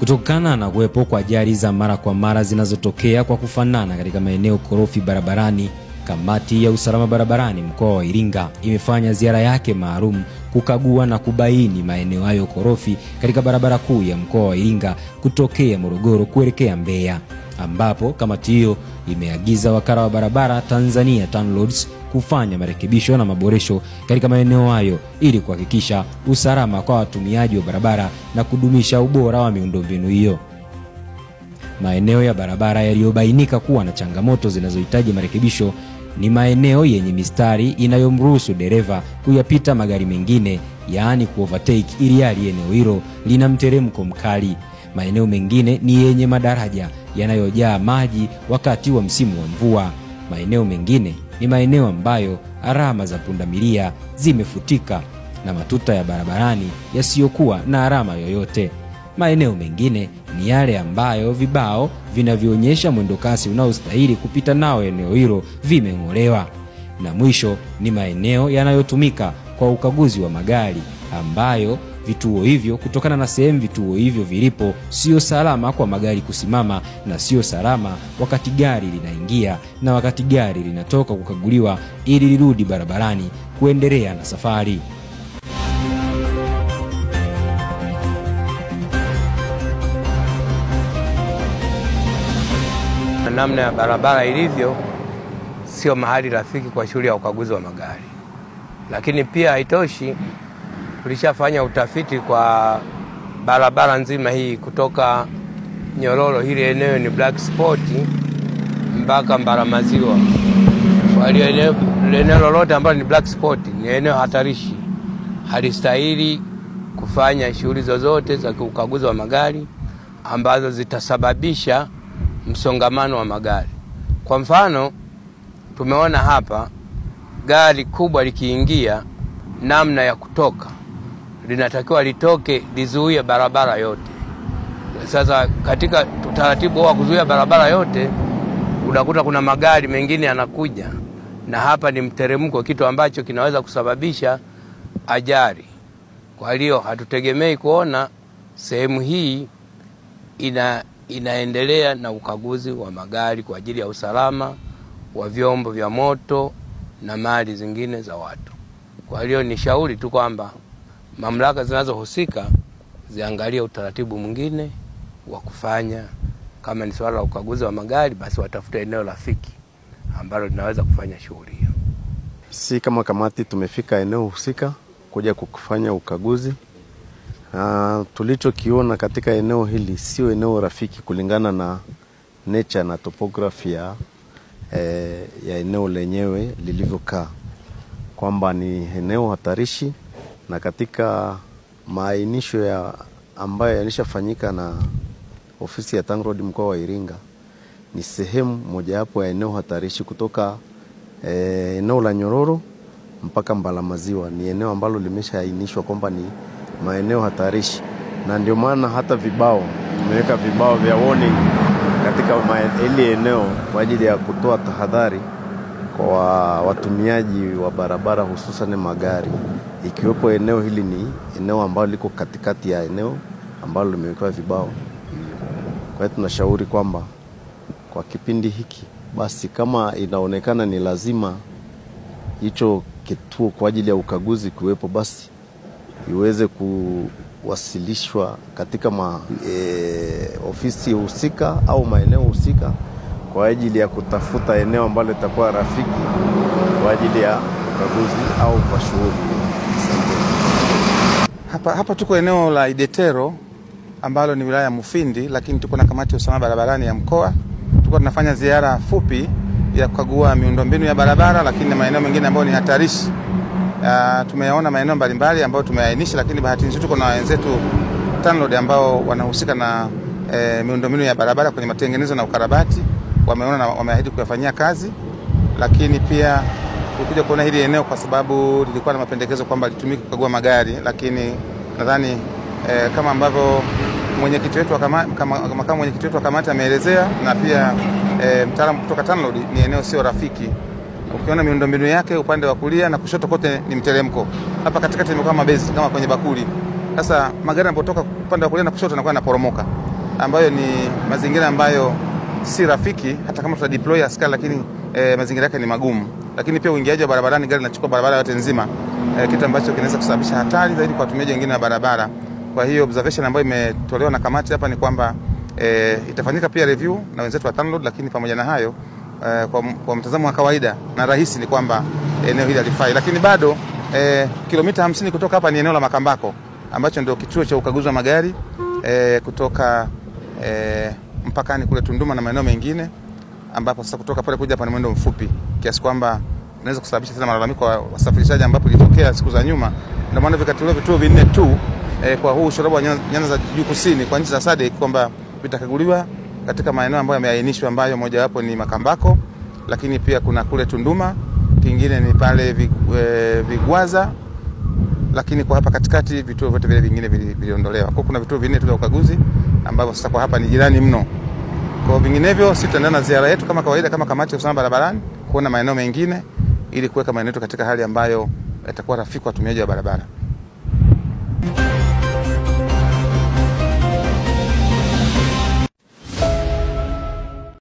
Kutokana na kuwepo kwa ajali za mara kwa mara zinazotokea kwa kufanana katika maeneo korofi barabarani, kamati ya usalama barabarani mkoa wa Iringa imefanya ziara yake maalum kukagua na kubaini maeneo hayo korofi katika barabara kuu ya mkoa wa Iringa kutokea Morogoro kuelekea Mbeya, ambapo kamati hiyo imeagiza wakala wa barabara Tanzania TANROADS kufanya marekebisho na maboresho katika maeneo hayo ili kuhakikisha usalama kwa watumiaji wa barabara na kudumisha ubora wa miundombinu hiyo. Maeneo ya barabara yaliyobainika kuwa na changamoto zinazohitaji marekebisho ni maeneo yenye mistari inayomruhusu dereva kuyapita magari mengine, yaani kuovertake, ili hali eneo hilo lina mteremko mkali. Maeneo mengine ni yenye madaraja yanayojaa maji wakati wa msimu wa mvua. Maeneo mengine ni maeneo ambayo alama za pundamilia zimefutika na matuta ya barabarani yasiyokuwa na alama yoyote. Maeneo mengine ni yale ambayo vibao vinavyoonyesha mwendokasi unaostahili kupita nao eneo hilo vimeng'olewa. Na mwisho ni maeneo yanayotumika kwa ukaguzi wa magari ambayo vituo hivyo, kutokana na sehemu vituo hivyo vilipo, sio salama kwa magari kusimama na sio salama wakati gari linaingia na wakati gari linatoka kukaguliwa ili lirudi barabarani kuendelea na safari. Namna ya barabara ilivyo sio mahali rafiki kwa shughuli ya ukaguzi wa magari. Lakini pia haitoshi, tulishafanya utafiti kwa barabara nzima hii kutoka Nyororo, hili eneo ni black spot, mpaka Mbaramaziwa. Kwa hiyo eneo lolote ambalo ni black spot ni eneo hatarishi, halistahili kufanya shughuli zozote za ukaguzi wa magari ambazo zitasababisha msongamano wa magari. Kwa mfano, tumeona hapa gari kubwa likiingia, namna ya kutoka linatakiwa litoke lizuie barabara yote. Sasa katika utaratibu wa kuzuia barabara yote unakuta kuna magari mengine yanakuja, na hapa ni mteremko, kitu ambacho kinaweza kusababisha ajali. Kwa hiyo hatutegemei kuona sehemu hii inaendelea na ukaguzi wa magari kwa ajili ya usalama wa vyombo vya moto na mali zingine za watu. Kwa hiyo ni shauri tu kwamba mamlaka zinazohusika ziangalie utaratibu mwingine wa kufanya. Kama ni swala la ukaguzi wa magari, basi watafute eneo rafiki ambalo linaweza kufanya shughuli hiyo. Si kama kamati tumefika eneo husika kuja kufanya ukaguzi. Tulichokiona katika eneo hili sio eneo rafiki kulingana na nature na topography ya eneo lenyewe lilivyokaa, kwamba ni eneo hatarishi, na katika maainisho ya ambayo yalishafanyika na ofisi ya TANROADS mkoa wa Iringa ni sehemu mojawapo ya eneo hatarishi kutoka eneo la Nyororo mpaka Mbalamaziwa. Ni eneo ambalo limeshaainishwa kwamba ni maeneo hatarishi, na ndio maana hata vibao tumeweka vibao vya warning katika hili eneo kwa ajili ya kutoa tahadhari kwa watumiaji wa barabara, hususan magari, ikiwepo eneo hili ni eneo ambalo liko katikati ya eneo ambalo limewekwa vibao. Kwa hiyo tunashauri kwamba kwa kipindi hiki basi, kama inaonekana ni lazima hicho kituo kwa ajili ya ukaguzi kuwepo, basi iweze kuwasilishwa katika ofisi husika au maeneo husika kwa ajili ya kutafuta eneo ambalo litakuwa rafiki kwa ajili ya ukaguzi au kwa shughuli. Hapa tuko eneo la Idetero ambalo ni wilaya ya Mufindi, lakini tuko na kamati ya usalama barabarani ya mkoa. Tuko tunafanya ziara fupi ya kukagua miundombinu ya barabara, lakini na maeneo mengine ambayo ni hatarishi. Tumeona maeneo mbalimbali ambayo tumeainisha, lakini bahati nzuri tuko na wenzetu TANROADS ambao wanahusika na miundombinu ya barabara kwenye matengenezo na ukarabati. Wameona na wameahidi kuyafanyia kazi. Lakini pia tulikuja kuona hili eneo kwa sababu lilikuwa na mapendekezo kwamba litumike kukagua magari, lakini nadhani kama ambavyo mwenyekiti wetu makamu mwenyekiti wetu wa kamati ameelezea, na pia mtaalamu kutoka TANROADS, ni eneo sio rafiki. Ukiona miundombinu yake upande wa kulia na kushoto kote ni mteremko. Hapa katikati imekuwa mabezi kama kwenye bakuli. Sasa magari yanapotoka upande wa kulia na kushoto yanakuwa yanaporomoka. ambayo ni mazingira ambayo si rafiki hata kama tuta deploy askari, lakini mazingira yake ni magumu. Lakini pia uingiaji wa barabarani, gari linachukua barabara yote nzima, kitu ambacho kinaweza kusababisha hatari zaidi kwa watumiaji wengine wa barabara. Kwa hiyo observation ambayo imetolewa na kamati hapa ni kwamba itafanyika pia review na wenzetu wa TANROADS, lakini pamoja na hayo kwa mtazamo wa kawaida na rahisi ni kwamba eneo hili halifai. Lakini bado kilomita 50 kutoka hapa ni eneo la Makambako ambacho ndio kituo cha ukaguzi wa magari kutoka mpakani kule Tunduma na maeneo mengine, ambapo sasa kutoka pale kuja hapa ni mwendo mfupi kiasi kwamba inaweza kusababisha tena malalamiko kwa wasafirishaji, ambapo ilitokea siku za nyuma. Ndio maana vikatolewa vituo 4 tu kwa huu ushoroba wa nyanda za juu kusini kwa nchi za SADC, kwamba vitakaguliwa katika maeneo ambayo yameainishwa, ambayo mojawapo ni Makambako, lakini pia kuna kule Tunduma, kingine ni pale Vigwaza, lakini kwa hapa katikati vituo vyote vile vingine viliondolewa. Kwa kuna vituo 4 tu vya ukaguzi ambavyo sasa kwa hapa ni jirani mno. Kwa vinginevyo sisi tutaendelea na ziara yetu kama kawaida kama kamati ya usalama barabarani kuona maeneo mengine ili kuweka maeneo yetu katika hali ambayo yatakuwa rafiki kwa watumiaji wa barabara.